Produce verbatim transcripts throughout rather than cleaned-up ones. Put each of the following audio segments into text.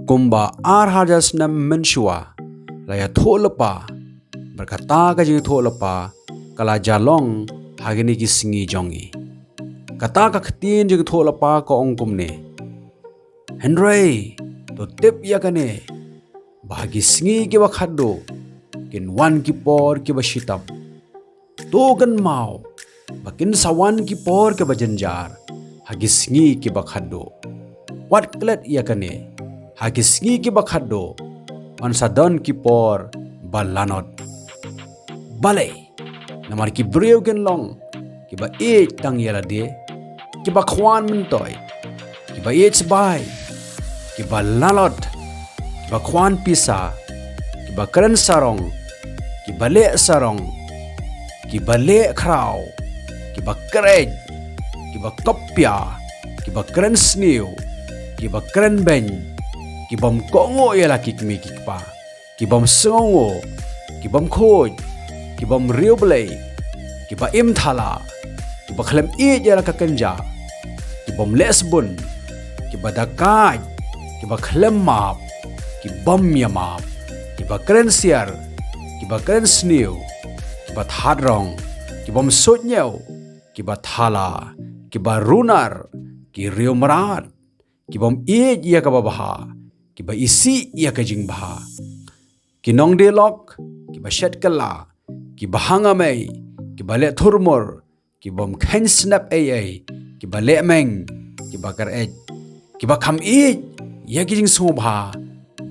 Kumba ar hajar snem mynshuwa la ïathuh lypa, bad kata ka jingïathuh lypa ka la jia long ha kine ki sngi jong ngi. Kata ka ktien jingïathuh lypa ka ong kumne: Hynrei to tip ïa kane, ba ha ki sngi kiba khatduh kin wan ki por kiba shitom. To kynmaw ba kin sa wan ki por kiba jynjar ha ki sngi kiba khatduh. Wat klet ïa kane, ha ki sngi kiba khatduh yn sa don ki por ba lanot. Balei? Namar ki briew kin long kiba ïeit tang ïa lade, kiba khwan myntoi, kiba ïeit sbai, kiba lanot, kiba khwan pisa, kiba kren sarong, kiba leh sarong, kiba leh khraw, kiba khreh, kiba kopia, kiba kren sniew, kiba kren beiñ, kibym kohnguh ïa la ki kmie ki kpa, kibym sngewnguh, kibym khuid, kibym riewblei, kiba im thala, kiba khlem ïeit ïa la ka kynja, kibym leh sbun, kiba dakaid, kiba khlem map, kibym ïamap, kiba kren siar, kiba kren sniew, kiba thad rong, kibym suidñiew, kiba thala, kiba runar, ki riewmrad, kibym ïeit ïa kaba bha, kiba isih ïa ka jingbha, ki nongdie lok, kiba shet kylla, kiba hanga mei, kiba leh thurmur, kibym kheiñ snep ei ei, kiba leh meng, kiba kyreit, kiba kham ïeit ïa ki jingsngewbha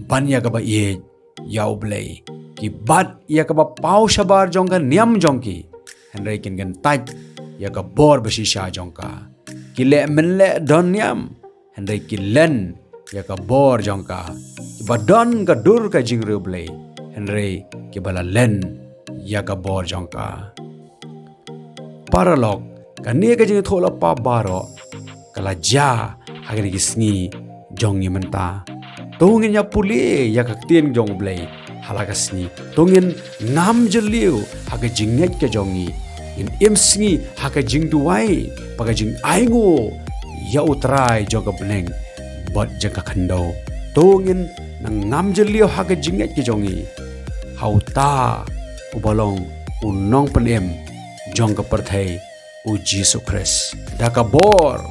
ban ïa kaba ïeit ïa U Blei, ki bat ïa kaba paw shabar jong ka niam jong ki, hynrei kin kyntait ïa ka bor bashisha jong ka. Ki leh mynleh don niam, hynrei ki len ïa ka bor jong ka. Kiba don ka dur ka jingriewblei, hynrei kiba la len ïa ka bor jong ka. Paralok, kane ka jingïathuh lypa baroh ka la jia ha kine ki sngi jong ngi mynta. To ngin ïa pule ïa ka ktien jong U Blei ha la ka sngi. To ngin ngam jylliew ha ka jingngeit ka jong ngi. Ngin im sngi ha ka jingduwai bad ka jingainguh ïa U Trai jong ka bneng bad jong ka khyndew. To ngin nang ngam jylliew ha ka jingngeit ka jong ngi ha uta uba long U Nongpynim jong ka pyrthei, U Jisu Khrist. Da ka bor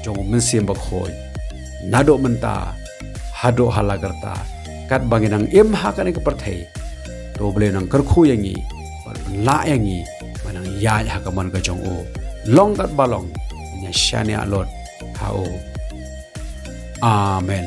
jong U Mynsiem Bakhuid, naduh mynta haduh ha la karta, katba ngi nang im ha kane ka pyrthei, to U Blei nang kyrkhu ïa ngi, bad pynlah ïa ngi ba nang ïaid ha ka mon ka jong U. Long katba long, ngin ïa shaniah lut ha U. Amen.